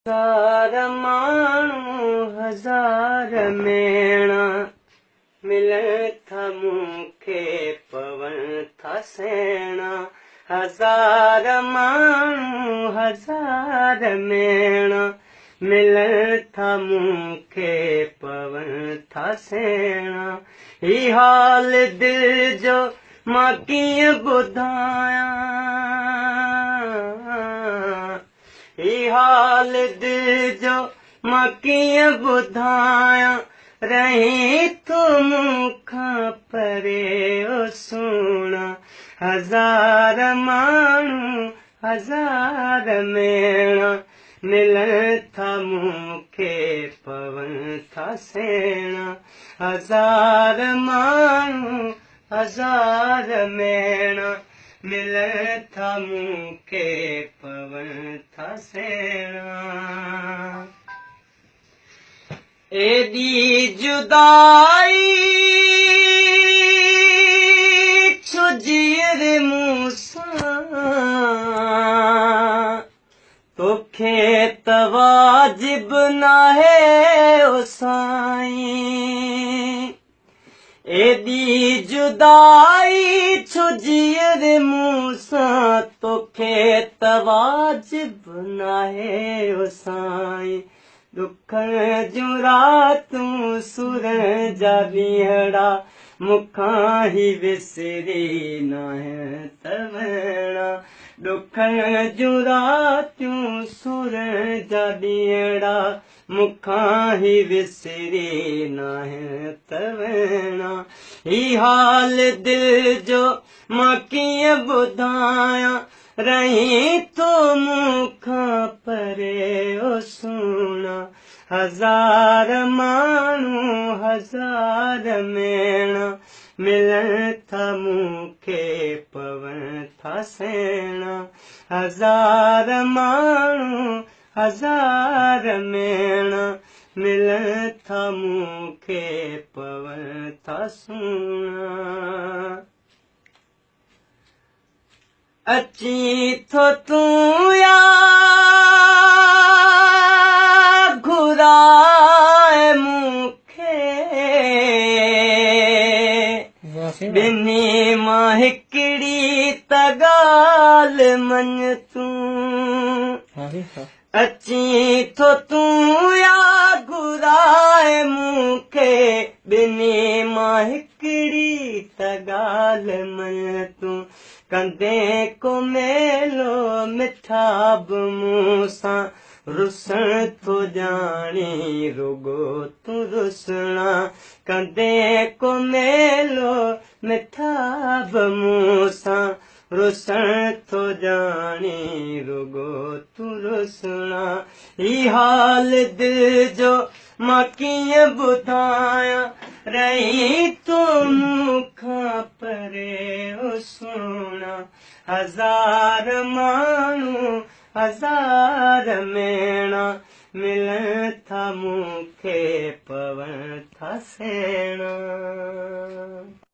هزار ماڻهو هزار ميڻا ملن ٿا مون کي پون ٿا سيڻا هزار ماڻهو هزار ميڻا ملن ٿا مون کي پون ٿا سيڻا هي حال دل جو مان ڪيئن ٻڌايان هي حال دل جو مان ڪيئن ٻڌايان رهين ٿو مون کان پري او سهڻا هزار ماڻهو هزار ميڻا ملن ٿا مون کي پون ٿا سيڻا هزار ماڻهو هزار ميڻا ملن ٿا مون کي پون ٿا سيڻا. ايڏي جدائي ڇو جيئري مون سان توکي ته واجب ناهي او سائين. ايڏي جدائي ڇو جيئري مون سان توکي ته واجب ناهي او سائين. ڏکڻ جون راتون سورن جا ڏينهڙا مون کان هي وسري ناهن ته وهڻا. ڏکڻ جون راتيون سورن جا ڏينهڙا مون کان هي وسري ناهن ته وهڻا. هي حال دل جو مان ڪيئن ٻڌايان رهين ٿو مون کان پري او سهڻا. هزار ماڻهو هزار ميڻا ملن ٿا مون کي پون ٿا سيڻا. هزار ماڻهو هزار ميڻا ملن ٿا مون کي پون ٿا سهڻا. اچين ٿو تون يا گهرائي مون کي ٻنهي مان هڪڙي ته ڳالهه مڃ تون. اچين ٿو تون يا گهرائي مون کي ٻنهي مان هڪڙي ته ڳالهه مڃ تون. ڪندين ڪو ميلو مٺا به مون سان رسڻ ٿو ڄاڻي رڳو تون رسڻا. ڪندين ڪو ميلو مٺا به مون سان رسڻ ٿو ڄاڻي رڳو تون رسڻا. هي حال دل جو مان ڪيئن ٻڌايان رهين ٿو مون کان پري او سهڻا. هزار ماڻهو هزار ميڻا ملن ٿا مون کي پون ٿا سيڻا.